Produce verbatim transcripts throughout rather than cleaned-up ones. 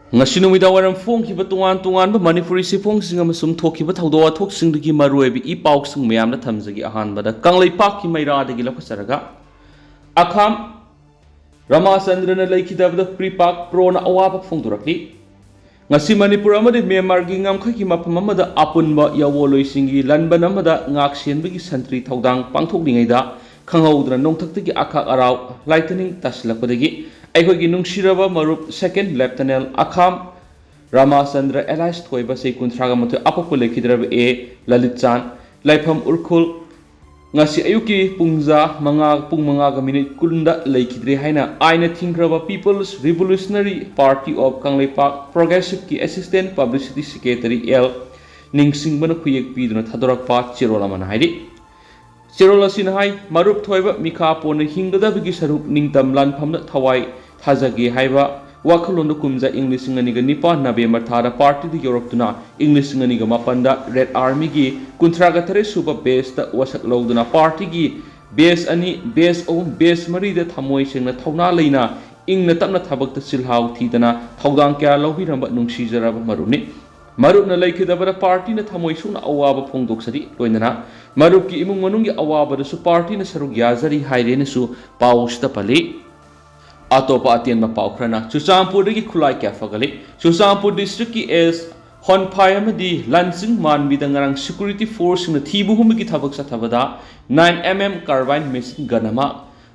ꯉꯁꯤ ꯅꯨꯃꯤꯗꯥꯡ ꯋꯥꯏꯔꯝ ꯐꯣꯡꯈꯤꯕ ꯇꯣꯉꯥꯟ ꯇꯣꯉꯥꯟꯕ ꯃꯅꯤꯄꯨꯔꯤ ꯆꯦꯐꯣꯡꯁꯤꯡ ꯑꯃꯁꯨꯡ ꯊꯣꯛꯈꯤꯕ ꯊꯧꯗꯣꯛ ꯋꯥꯊꯣꯛꯁꯤꯡꯗꯒꯤ ꯃꯔꯨꯑꯣꯏꯕ ꯏ ꯄꯥꯎꯁꯤꯡ ꯃꯌꯥꯝꯗ ꯊꯝꯖꯒꯦ꯫ ꯑꯍꯥꯟꯕꯗ ꯀꯪꯂꯩꯄꯥꯛꯀꯤ ꯃꯩꯔꯥꯗꯒꯤ ꯂꯧꯈꯠꯆꯔꯒ, ꯑꯈꯥꯝ ꯔꯃꯥꯆꯟꯗ꯭ꯔꯅ ꯂꯩꯈꯤꯗꯕꯗ ꯄ꯭ꯔꯤꯄꯥꯛ ꯄ꯭ꯔꯣꯅ ꯑꯋꯥꯕ ꯐꯣꯡꯗꯣꯔꯛꯂꯤ꯫ ꯉꯁꯤ ꯃꯅꯤꯄꯨꯔ ꯑꯃꯗꯤ ꯃ꯭ꯌꯥꯟꯃꯥꯔꯒꯤ ꯉꯝꯈꯩꯒꯤ ꯃꯐꯝ ꯑꯃꯗ ꯑꯄꯨꯟꯕ ꯌꯥꯋꯣꯂꯣꯏꯁꯤꯡꯒꯤ ꯂꯟꯕꯟ ꯑꯃꯗ ꯉꯥꯛꯁꯦꯟꯕꯒꯤ ꯁꯟꯇ꯭ꯔꯤ ꯊꯧꯗꯥꯡ ꯄꯥꯡꯊꯣꯛꯂꯤꯉꯩꯗ ꯈꯪꯍꯧꯗꯅ ꯅꯣꯡꯊꯛꯇꯒꯤ ꯑꯈꯥꯛ ꯑꯔꯥꯎ ꯂꯥꯏꯇꯅꯤꯡ ꯇꯥꯁꯤꯜꯂꯛꯄꯗꯒꯤ ꯑꯩꯈꯣꯏꯒꯤ ꯅꯨꯡꯁꯤꯔꯕ ꯃꯔꯨꯞ ꯁꯦꯀꯦꯟ ꯂꯦꯐꯇꯅꯦꯟ ꯑꯈꯥꯝ ꯔꯥꯃꯥꯆꯟꯗ꯭ꯔ ꯑꯦꯂꯥꯏꯁ ꯊꯣꯏꯕ, ꯆꯍꯤ ꯀꯨꯟꯊ꯭ꯔꯥꯒ ꯃꯥꯊꯣꯏ, ꯑꯄꯣꯛꯄ ꯂꯩꯈꯤꯗ꯭ꯔꯕ ꯑꯦ ꯂꯂꯤꯠ ꯆꯥꯟ, ꯂꯥꯏꯐꯝ ꯎꯔꯈꯨꯜ, ꯉꯁꯤ ꯑꯌꯨꯛꯀꯤ ꯄꯨꯡꯖꯥ ꯃꯉꯥ, ꯄꯨꯡ ꯃꯉꯥꯒ ꯃꯤꯅꯤꯠ ꯀꯨꯟꯗ ꯂꯩꯈꯤꯗ꯭ꯔꯦ ꯍꯥꯏꯅ ꯑꯥꯏꯟꯅ ꯊꯤꯡꯈ꯭ꯔꯕ People's Revolutionary Party of Kangleipak Progressiveꯀꯤ Assistant Publicity Secretary ꯑꯦꯜ ꯅꯤꯡꯁꯤꯡꯕꯅ ꯈꯨꯌꯦꯛ ꯄꯤꯗꯨꯅ ꯊꯥꯗꯣꯔꯛꯄ ꯆꯦꯔꯣꯜ ꯑꯃꯅ ꯍꯥꯏꯔꯤ꯫ ꯆꯦꯔꯣꯜ ꯑꯁꯤꯅ ꯍꯥꯏ, ꯃꯔꯨꯞ ꯊꯣꯏꯕ ꯃꯤꯈꯥ ꯄꯣꯟꯅ ꯍꯤꯡꯒꯗꯕꯒꯤ ꯁꯔꯨꯛ ꯅꯤꯡꯇꯝ ꯂꯥꯟꯐꯝꯗ ꯊꯋꯥꯏ ꯊꯥꯖꯒꯦ ꯍꯥꯏꯕ ꯋꯥꯈꯜꯂꯣꯟꯗ ꯀꯨꯝꯖꯥ ꯏꯪ ꯂꯤꯁꯤꯡ ꯑꯅꯤꯒ ꯅꯤꯄꯥꯟ ꯅꯕꯦꯝꯕꯔ ꯊꯥꯗ ꯄꯥꯔꯇꯤꯗ ꯌꯧꯔꯛꯇꯨꯅ ꯏꯪ ꯂꯤꯁꯤꯡ ꯑꯅꯤꯒ ꯃꯥꯄꯟꯗ ꯔꯦꯗ ꯑꯥꯔꯃꯤꯒꯤ ꯀꯨꯟꯊ꯭ꯔꯥꯒ ꯇꯔꯦꯠ ꯁꯨꯕ ꯕꯦꯁꯇ ꯋꯥꯁꯛ ꯂꯧꯗꯨꯅ ꯄꯥꯔꯇꯤꯒꯤ ꯕꯦꯁ ꯑꯅꯤ, ꯕꯦꯁ ꯑꯍꯨꯝ, ꯕꯦꯁ ꯃꯔꯤꯗ ꯊꯃꯣꯏ ꯁꯦꯡꯅ ꯊꯧꯅꯥ ꯂꯩꯅ ꯏꯪꯅ ꯇꯞꯅ ꯊꯕꯛꯇ ꯆꯤꯜꯍꯥꯎ ꯊꯤꯗꯅ ꯊꯧꯗꯥꯡ ꯀꯌꯥ ꯂꯧꯕꯤꯔꯝꯕ ꯅꯨꯡꯁꯤꯖꯔꯕ ꯃꯔꯨꯞꯅꯤ꯫ ꯃꯔꯨꯞꯅ ꯂꯩꯈꯤꯗꯕꯗ ꯄꯥꯔꯇꯤꯅ ꯊꯃꯣꯏ ꯁꯣꯛꯅ ꯑꯋꯥꯕ ꯐꯣꯡꯗꯣꯛꯆꯔꯤ꯫ ꯂꯣꯏꯅꯅ ꯃꯔꯨꯞꯀꯤ ꯏꯃꯨꯡ ꯃꯅꯨꯡꯒꯤ ꯑꯋꯥꯕꯗꯁꯨ ꯄꯥꯔꯇꯤꯅ ꯁꯔꯨꯛ ꯌꯥꯖꯔꯤ ꯍꯥꯏꯔꯦꯅꯁꯨ ꯄꯥꯎꯁꯤꯗ ꯄꯜꯂꯤ꯫ ꯑꯇꯣꯞꯄ ꯑꯇꯦꯟꯕ ꯄꯥꯎ ꯈꯔꯅ ꯆꯨꯔꯆꯥꯟꯄꯨꯔꯗꯒꯤ ꯈꯨꯠꯂꯥꯏ ꯀꯌꯥ ꯐꯒꯠꯂꯤ꯫ ꯆꯨꯔꯆꯥꯟꯄꯨꯔ ꯗꯤꯁꯇ꯭ꯔꯤꯛꯀꯤ ꯑꯦꯁ ꯍꯣꯟꯐꯥꯏ ꯑꯃꯗꯤ ꯂꯟꯆꯤꯡ ꯃꯥꯟꯕꯤꯗ ꯉꯔꯥꯡ ꯁꯦꯀ꯭ꯌꯨꯔꯤꯇꯤ ꯐꯣꯔꯁꯁꯤꯡꯅ ꯊꯤꯕ ꯍꯨꯝꯕꯒꯤ ꯊꯕꯛ ꯆꯠꯊꯕꯗ nine MM carbine machine gun ꯑꯃ,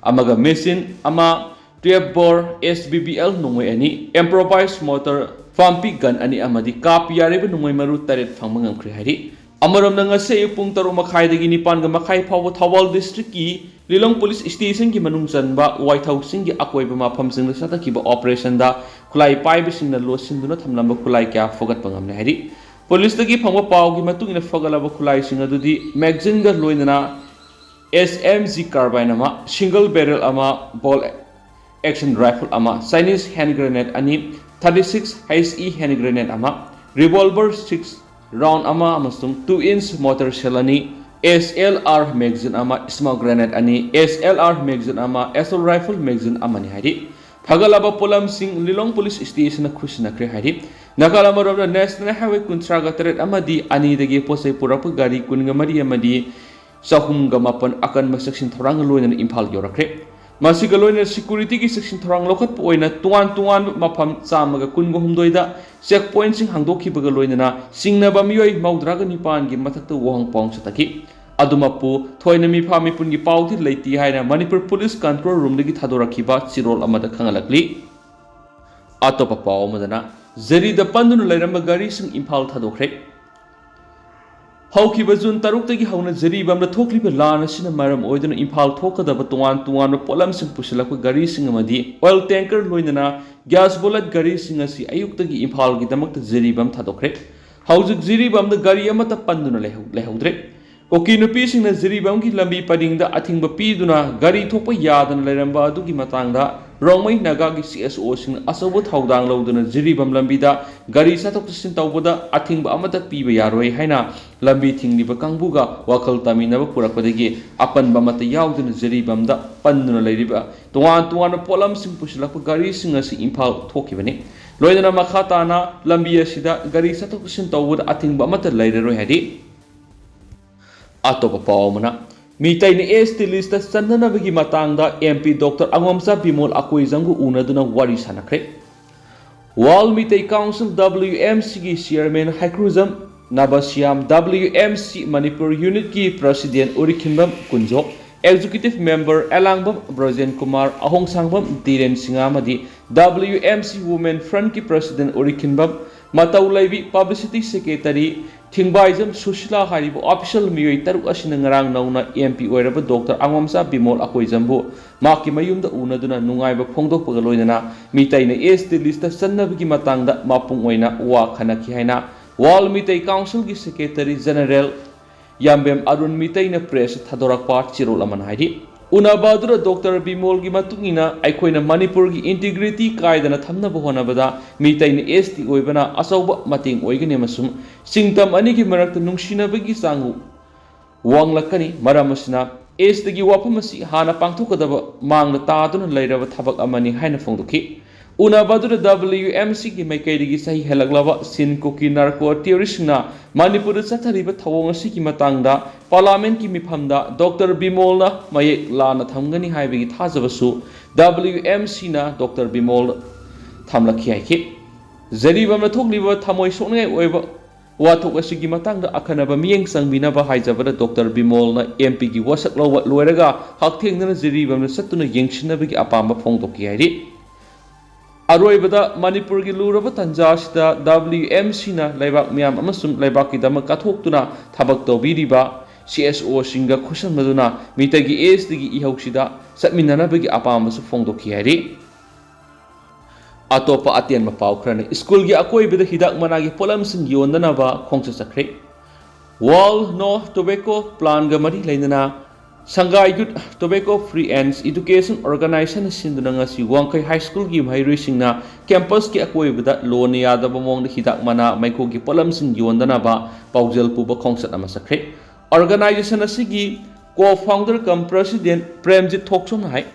ꯑꯃꯒ machine ꯑꯃ, twelve bore SBBL ꯅꯣꯡꯃꯩ ꯑꯅꯤ, improvised mortar, ꯄꯥꯝꯄꯤ gun ꯑꯅꯤ ꯑꯃꯗꯤ ꯀꯥꯞꯄ ꯌꯥꯔꯤꯕ ꯅꯣꯡꯃꯩ ꯃꯔꯨ ꯇꯔꯦꯠ ꯐꯪꯕ ꯉꯝꯈ꯭ꯔꯦ ꯍꯥꯏꯔꯤ꯫ ꯑꯃꯔꯣꯝꯗ ꯉꯁꯤ ꯑꯌꯨꯛ ꯄꯨꯡ ꯇꯔꯨꯛ ꯃꯈꯥꯏꯗꯒꯤ ꯅꯤꯄꯥꯟꯒ ꯃꯈꯥꯏ ꯐꯥꯎꯕ ꯊꯧꯕꯥꯜ ꯗꯤꯁꯇ꯭ꯔꯤꯛꯀꯤ ꯂꯤꯂꯣꯡ ꯄꯨꯂꯤꯁ ꯁ꯭ꯇꯦꯁꯟꯒꯤ ꯃꯅꯨꯡ ꯆꯟꯕ ꯋꯥꯏꯊꯧ ꯆꯤꯡꯒꯤ ꯑꯀꯣꯏꯕ ꯃꯐꯝꯁꯤꯡꯗ ꯆꯠꯊꯈꯤꯕ ꯑꯣꯄꯔꯦꯁꯟꯗ ꯈꯨꯠꯂꯥꯏ ꯄꯥꯏꯕꯁꯤꯡꯅ ꯂꯣꯠꯁꯤꯟꯗꯨꯅ ꯊꯝꯂꯝꯕ ꯈꯨꯠꯂꯥꯏ ꯀꯌꯥ ꯐꯒꯠꯄ ꯉꯝꯂꯦ ꯍꯥꯏꯔꯤ꯫ ꯄꯨꯂꯤꯁꯇꯒꯤ ꯐꯪꯕ ꯄꯥꯎꯒꯤ ꯃꯇꯨꯡ ꯏꯟꯅ ꯐꯒꯠꯂꯕ ꯈꯨꯠꯂꯥꯏꯁꯤꯡ ꯑꯗꯨꯗꯤ magazine ꯒ ꯂꯣꯏꯅꯅ SMG carbine ꯑꯃ, single barrel ꯑꯃ, bolt action rifle ꯑꯃ, Chinese hand grenade ꯑꯅꯤ, thirty six HE hand grenade ꯑꯃ, revolver six round ꯑꯃ ꯑꯃꯁꯨꯡ two inch mortar shell ꯑꯅꯤ, SLR magazine ꯑꯃ, smoke grenade ꯑꯅꯤ, SLR magazine ꯑꯃ, assault rifle magazine ꯑꯃꯅꯤ ꯍꯥꯏꯔꯤ꯫ ꯐꯒꯠꯂꯕ ꯄꯣꯠꯂꯝꯁꯤꯡ ꯂꯤꯂꯣꯡ ꯄꯨꯂꯤꯁ ꯁ꯭ꯇꯦꯁꯟꯅ ꯈꯨꯠꯁꯤꯟꯅꯈ꯭ꯔꯦ ꯍꯥꯏꯔꯤ꯫ ꯅꯥꯒꯥꯂꯥꯟ ꯃꯔꯨꯞꯅ ꯅꯦꯁꯅꯦꯜ ꯍꯥꯏꯋꯦ ꯀꯨꯟꯊ꯭ꯔꯥꯒ ꯇꯔꯦꯠ ꯑꯃꯗꯤ ꯑꯅꯤꯗꯒꯤ ꯄꯣꯠ ꯆꯩ ꯄꯨꯔꯛꯄ ꯒꯥꯔꯤ ꯀꯨꯟꯒ ꯃꯔꯤ ꯑꯃꯗꯤ ꯆꯍꯨꯝꯒ ꯃꯥꯄꯟ ꯑꯀꯟꯕ ꯆꯦꯛꯁꯤꯟ ꯊꯧꯔꯥꯡꯒ ꯂꯣꯏꯅꯅ ꯏꯝꯐꯥꯜ ꯌꯧꯔꯛꯈ꯭ꯔꯦ꯫ ꯃꯁꯤꯒ ꯂꯣꯏꯅꯅ ꯁꯦꯀ꯭ꯌꯨꯔꯤꯇꯤꯒꯤ ꯆꯦꯛꯁꯤꯟ ꯊꯧꯔꯥꯡ ꯂꯧꯈꯠꯄ ꯑꯣꯏꯅ ꯇꯣꯉꯥꯟ ꯇꯣꯉꯥꯟꯕ ꯃꯐꯝ ꯆꯥꯝꯃꯒ ꯀꯨꯟꯒ ꯍꯨꯝꯗꯣꯏꯗ ꯆꯦꯛ ꯄꯣꯏꯟꯠꯁꯤꯡ ꯍꯥꯡꯗꯣꯛꯈꯤꯕꯒ ꯂꯣꯏꯅꯅ ꯆꯤꯡꯅꯕ ꯃꯤꯑꯣꯏ ꯃꯧꯗ꯭ꯔꯥꯒ ꯅꯤꯄꯥꯟꯒꯤ ꯃꯊꯛꯇ ꯋꯥꯍꯪ ꯄꯥꯎꯍꯪ ꯆꯠꯊꯈꯤ꯫ ꯑꯗꯨꯃꯛꯄꯨ ꯊꯣꯏꯅ ꯃꯤꯐꯥ ꯃꯤꯄꯨꯟꯒꯤ ꯄꯥꯎꯗꯤ ꯂꯩꯇꯦ ꯍꯥꯏꯅ ꯃꯅꯤꯄꯨꯔ ꯄꯨꯂꯤꯁ ꯀꯟꯇ꯭ꯔꯣꯜ ꯔꯨꯝꯗꯒꯤ ꯊꯥꯗꯣꯔꯛꯈꯤꯕ ꯆꯦꯔꯣꯜ ꯑꯃꯗ ꯈꯪꯍꯜꯂꯛꯂꯤ꯫ ꯑꯇꯣꯞꯄ ꯄꯥꯎ ꯑꯃꯗꯅ, ꯖꯤꯔꯤꯗ ꯄꯟꯗꯨꯅ ꯂꯩꯔꯝꯕ ꯒꯥꯔꯤꯁꯤꯡ ꯏꯝꯐꯥꯜ ꯊꯥꯗꯣꯛꯈ꯭ꯔꯦ꯫ ꯍꯧꯈꯤꯕ ꯖꯨꯟ ꯇꯔꯨꯛꯇꯒꯤ ꯍꯧꯅ ꯖꯤꯔꯤꯕꯥꯝꯗ ꯊꯣꯛꯂꯤꯕ ꯂꯥꯟ ꯑꯁꯤꯅ ꯃꯔꯝ ꯑꯣꯏꯗꯨꯅ ꯏꯝꯐꯥꯜ ꯊꯣꯛꯀꯗꯕ ꯇꯣꯉꯥꯟ ꯇꯣꯉꯥꯟꯕ ꯄꯣꯠꯂꯝꯁꯤꯡ ꯄꯨꯁꯤꯜꯂꯛꯄ ꯒꯥꯔꯤꯁꯤꯡ ꯑꯃꯗꯤ ꯑꯣꯏꯜ ꯇꯦꯡꯀꯔ ꯂꯣꯏꯅꯅ ꯒ꯭ꯌꯥꯁ ꯕꯨꯂꯦꯠ ꯒꯥꯔꯤꯁꯤꯡ ꯑꯁꯤ ꯑꯌꯨꯛꯇꯒꯤ ꯏꯝꯐꯥꯜꯒꯤꯗꯃꯛꯇ ꯖꯤꯔꯤꯕꯥꯝ ꯊꯥꯗꯣꯛꯈ꯭ꯔꯦ꯫ ꯍꯧꯖꯤꯛ ꯖꯤꯔꯤꯕꯥꯝꯗ ꯒꯥꯔꯤ ꯑꯃꯠꯇ ꯄꯟꯗꯨꯅ ꯂꯩꯍꯧ-, ꯂꯩꯍꯧꯗ꯭ꯔꯦ꯫ ꯀꯨꯀꯤ ꯅꯨꯄꯤꯁꯤꯡꯅ ꯖꯤꯔꯤꯕꯥꯝꯒꯤ ꯂꯝꯕꯤ ꯄꯔꯤꯡꯗ ꯑꯊꯤꯡꯕ ꯄꯤꯗꯨꯅ ꯒꯥꯔꯤ ꯊꯣꯛꯄ ꯌꯥꯗꯅ ꯂꯩꯔꯝꯕ ꯑꯗꯨꯒꯤ ꯃꯇꯥꯡꯗ ꯔꯣꯡꯃꯩ ꯅꯥꯒꯥꯒꯤ ꯁꯤ ꯑꯦꯁ ꯑꯣꯁꯤꯡꯅ ꯑꯆꯧꯕ ꯊꯧꯗꯥꯡ ꯂꯧꯗꯨꯅ ꯖꯤꯔꯤꯕꯥꯝ ꯂꯝꯕꯤꯗ ꯒꯥꯔꯤ ꯆꯠꯊꯣꯛ ꯆꯠꯁꯤꯟ ꯇꯧꯕꯗ ꯑꯊꯤꯡꯕ ꯑꯃꯠꯇ ꯄꯤꯕ ꯌꯥꯔꯣꯏ ꯍꯥꯏꯅ ꯂꯝꯕꯤ ꯊꯤꯡꯂꯤꯕ ꯀꯥꯡꯕꯨꯒ ꯋꯥꯈꯜ ꯇꯥꯃꯤꯟꯅꯕ ꯄꯨꯔꯛꯄꯗꯒꯤ ꯑꯄꯟꯕ ꯑꯃꯠꯇ ꯌꯥꯎꯗꯅ ꯖꯤꯔꯤꯕꯥꯝꯗ ꯄꯟꯗꯨꯅ ꯂꯩꯔꯤꯕ ꯇꯣꯉꯥꯟ ꯇꯣꯉꯥꯟꯕ ꯄꯣꯠꯂꯝꯁꯤꯡ ꯄꯨꯁꯤꯜꯂꯛꯄ ꯒꯥꯔꯤꯁꯤꯡ ꯑꯁꯤ ꯏꯝꯐꯥꯜ ꯊꯣꯛꯈꯤꯕꯅꯤ꯫ ꯂꯣꯏꯅꯅ ꯃꯈꯥ ꯇꯥꯅ ꯂꯝꯕꯤ ꯑꯁꯤꯗ ꯒꯥꯔꯤ ꯆꯠꯊꯣꯛ ꯆꯠꯁꯤꯟ ꯇꯧꯕꯗ ꯑꯊꯤꯡꯕ ꯑꯃꯠꯇ ꯂꯩꯔꯔꯣꯏ ꯍꯥꯏꯔꯤ꯫ ꯑꯇꯣꯞꯄ ꯄꯥꯎ ꯑꯃꯅ, ꯃꯤꯇꯩꯅ ꯑꯦꯁ ꯇꯤ ꯂꯤꯁꯇ ꯆꯟꯅꯅꯕꯒꯤ ꯃꯇꯥꯡꯗ ꯑꯦꯝ ꯄꯤ ꯗꯣꯛꯇꯔ ꯑꯉꯣꯝꯆꯥ ꯕꯤꯃꯣꯜ ꯑꯀꯣꯏꯖꯝꯒ ꯎꯅꯗꯨꯅ ꯋꯥꯔꯤ ꯁꯥꯟꯅꯈ꯭ꯔꯦ꯫ World Meitei council, W M ꯁꯤꯒꯤ chairman Heikrujam Nabashyam, W M C Manipur ꯌꯨꯅꯤꯠꯀꯤ president Urikhinbam Kunjo, executive member Elangbam Brajen Kumar, Ahongshangbam Dhiren Singh ꯑꯃꯗꯤ ꯗꯕ꯭ꯂꯤꯌꯨ ꯑꯦꯝ ꯁꯤ ꯋꯨꯃꯦꯟ ꯐ꯭ꯔꯟꯠꯀꯤ ꯄ꯭ꯔꯁꯤꯗꯦꯟ ꯎꯔꯤꯈꯤꯟꯕꯝ ꯃꯇꯧ ꯂꯩꯕꯤ, ꯄꯕ꯭ꯂꯤꯁꯤꯇꯤ ꯁꯦꯀ꯭ꯔꯦꯇꯔꯤ ꯊꯤꯡꯕꯥꯏꯖꯝ ꯁꯨꯁꯤꯂꯥ ꯍꯥꯏꯔꯤꯕ ꯑꯣꯐꯤꯁꯤꯌꯦꯜ ꯃꯤꯑꯣꯏ ꯇꯔꯨꯛ ꯑꯁꯤꯅ ꯉꯔꯥꯡ ꯅꯧꯅ ꯑꯦꯝ ꯄꯤ ꯑꯣꯏꯔꯕ ꯗꯣꯛꯇꯔ ꯑꯉꯣꯝꯆꯥ ꯕꯤꯃꯣꯜ ꯑꯀꯣꯏꯖꯝꯕꯨ ꯃꯍꯥꯛꯀꯤ ꯃꯌꯨꯝꯗ ꯎꯅꯗꯨꯅ ꯅꯨꯡꯉꯥꯏꯕ ꯐꯣꯡꯗꯣꯛꯄꯒ ꯂꯣꯏꯅꯅ ꯃꯤꯇꯩꯅ ꯑꯦꯁ ꯇꯤ ꯂꯤꯁꯇ ꯆꯟꯅꯕꯒꯤ ꯃꯇꯥꯡꯗ ꯃꯄꯨꯡ ꯑꯣꯏꯅ ꯋꯥ ꯈꯟꯅꯈꯤ ꯍꯥꯏꯅ ꯋꯥꯔꯜ ꯃꯤꯇꯩ ꯀꯥꯎꯟꯁꯤꯜꯒꯤ ꯁꯦꯀ꯭ꯔꯦꯇꯔꯤ ꯖꯦꯅꯔꯦꯜ ꯌꯥꯝꯕꯦꯝ ꯑꯔꯨꯟ ꯃꯤꯇꯩꯅ ꯄ꯭ꯔꯦꯁꯇ ꯊꯥꯗꯣꯔꯛꯄ ꯆꯦꯔꯣꯜ ꯑꯃꯅ ꯍꯥꯏꯔꯤ꯫ ꯎꯅꯕ ꯑꯗꯨꯗ ꯗꯣꯛꯇꯔ ꯕꯤꯃꯣꯜꯒꯤ ꯃꯇꯨꯡ ꯏꯟꯅ ꯑꯩꯈꯣꯏꯅ ꯃꯅꯤꯄꯨꯔꯒꯤ ꯏꯟꯇꯤꯒ꯭ꯔꯤꯇꯤ ꯀꯥꯏꯗꯅ ꯊꯝꯅꯕ ꯍꯣꯠꯅꯕꯗ ꯃꯤꯇꯩꯅ ꯑꯦꯁ ꯇꯤ ꯑꯣꯏꯕꯅ ꯑꯆꯧꯕ ꯃꯇꯦꯡ ꯑꯣꯏꯒꯅꯤ ꯑꯃꯁꯨꯡ ꯆꯤꯡꯇꯝ ꯑꯅꯤꯒꯤ ꯃꯔꯛꯇ ꯅꯨꯡꯁꯤꯅꯕꯒꯤ ꯆꯥꯡ ꯋꯥꯡꯂꯛꯀꯅꯤ꯫ ꯃꯔꯝ ꯑꯁꯤꯅ ꯑꯦꯁꯇꯒꯤ ꯋꯥꯐꯝ ꯑꯁꯤ ꯍꯥꯟꯅ ꯄꯥꯡꯊꯣꯛꯀꯗꯕ ꯃꯥꯡꯗ ꯇꯥꯗꯨꯅ ꯂꯩꯔꯕ ꯊꯕꯛ ꯑꯃꯅꯤ ꯍꯥꯏꯅ ꯐꯣꯡꯗꯣꯛꯈꯤ꯫ ꯎꯅꯕ ꯑꯗꯨꯗ W M Cꯒꯤ ꯃꯥꯏꯀꯩꯗꯒꯤ ꯆꯍꯤ ꯍꯦꯜꯂꯛꯂꯕ ꯁꯤꯟ ꯀꯨꯀꯤ ꯅꯥꯔꯀꯣ ꯇꯦꯔꯣꯔꯤꯁꯁꯤꯡꯅ ꯃꯅꯤꯄꯨꯔꯗ ꯆꯠꯊꯔꯤꯕ ꯊꯧꯑꯣꯡ ꯑꯁꯤꯒꯤ ꯃꯇꯥꯡꯗ ꯄꯥꯔꯂꯥꯃꯦꯟꯠꯀꯤ ꯃꯤꯐꯝꯗ ꯗꯣꯛꯇꯔ ꯕꯤꯃꯣꯜꯅ ꯃꯌꯦꯛ ꯂꯥꯅ ꯊꯝꯒꯅꯤ ꯍꯥꯏꯕꯒꯤ ꯊꯥꯖꯕꯁꯨ W M Cꯅ ꯗꯣꯛꯇꯔ ꯕꯤꯃꯣꯜ ꯊꯝꯂꯛꯈꯤ ꯍꯥꯏꯈꯤ꯫ ꯖꯔꯤꯕꯝꯅ ꯊꯣꯛꯂꯤꯕ ꯊꯃꯣꯏ ꯁꯣꯛꯅꯤꯡꯉꯥꯏ ꯑꯣꯏꯕ ꯋꯥꯊꯣꯛ ꯑꯁꯤꯒꯤ ꯃꯇꯥꯡꯗ ꯑꯈꯟꯅꯕ ꯃꯤꯠꯌꯦꯡ ꯆꯪꯕꯤꯅꯕ ꯍꯥꯏꯖꯕꯗ ꯗꯣꯛꯇꯔ ꯕꯤꯃꯣꯜꯅ M Pꯒꯤ ꯋꯥꯁꯛ ꯂꯧꯕ ꯂꯣꯏꯔꯒ ꯍꯛꯊꯦꯡꯅꯅ ꯖꯤꯔꯤꯕꯝꯗ ꯆꯠꯇꯨꯅ ꯌꯦꯡꯁꯤꯟꯅꯕꯒꯤ ꯑꯄꯥꯝꯕ ꯐꯣꯡꯗꯣꯛꯈꯤ ꯍꯥꯏꯔꯤ꯫ ꯑꯔꯣꯏꯕꯗ ꯃꯅꯤꯄꯨꯔꯒꯤ ꯂꯨꯔꯕ ꯇꯥꯟꯖꯥ ꯑꯁꯤꯗ W M Cꯅ ꯂꯩꯕꯥꯛ ꯃꯤꯌꯥꯝ ꯑꯃꯁꯨꯡ ꯂꯩꯕꯥꯛꯀꯤꯗꯃꯛ ꯀꯠꯊꯣꯛꯇꯨꯅ ꯊꯕꯛ ꯇꯧꯕꯤꯔꯤꯕ C S Oꯁꯤꯡꯒ ꯈꯨꯠꯁꯝꯅꯗꯨꯅ ꯃꯤꯇꯩꯒꯤ ꯑꯦꯁꯇꯤꯒꯤ ꯏꯍꯧꯁꯤꯗ ꯆꯠꯃꯤꯟꯅꯅꯕꯒꯤ ꯑꯄꯥꯝꯕꯁꯨ ꯐꯣꯡꯗꯣꯛꯈꯤ ꯍꯥꯏꯔꯤ꯫ ꯑꯇꯣꯞꯄ ꯑꯇꯦꯟꯕ ꯄꯥꯎ ꯈꯔꯅ ꯁ꯭ꯀꯨꯜꯒꯤ ꯑꯀꯣꯏꯕꯗ ꯍꯤꯗꯥꯛ ꯃꯅꯥꯒꯤ ꯄꯣꯠꯂꯝꯁꯤꯡ ꯌꯣꯟꯗꯅꯕ ꯈꯣꯡꯆꯠ ꯆꯠꯈ꯭ꯔꯦ꯫ World No Tobacco Planꯒ ꯃꯔꯤ ꯂꯩꯅꯅ Sangai Youth Tobacco Free and Education Organization ꯁꯤꯟꯗꯨꯅ ꯉꯁꯤ ꯋꯥꯡꯈꯩ ꯍꯥꯏ ꯁ꯭ꯀꯨꯜꯒꯤ ꯃꯍꯩꯔꯣꯏꯁꯤꯡꯅ ꯀꯦꯝꯄꯁꯀꯤ ꯑꯀꯣꯏꯕꯗ ꯂꯣꯟꯅ ꯌꯥꯗꯕ ꯃꯑꯣꯡꯗ ꯍꯤꯗꯥꯛ ꯃꯅꯥ ꯃꯩꯈꯨꯒꯤ ꯄꯣꯠꯂꯝꯁꯤꯡ ꯌꯣꯟꯗꯅꯕ ꯄꯥꯎꯖꯦꯜ ꯄꯨꯕ ꯈꯣꯡꯆꯠ ꯑꯃ ꯆꯠꯈ꯭ꯔꯦ꯫ Organization ꯑꯁꯤꯒꯤ co-founder cum president Premjit ꯊꯣꯛꯆꯣꯝꯅ high,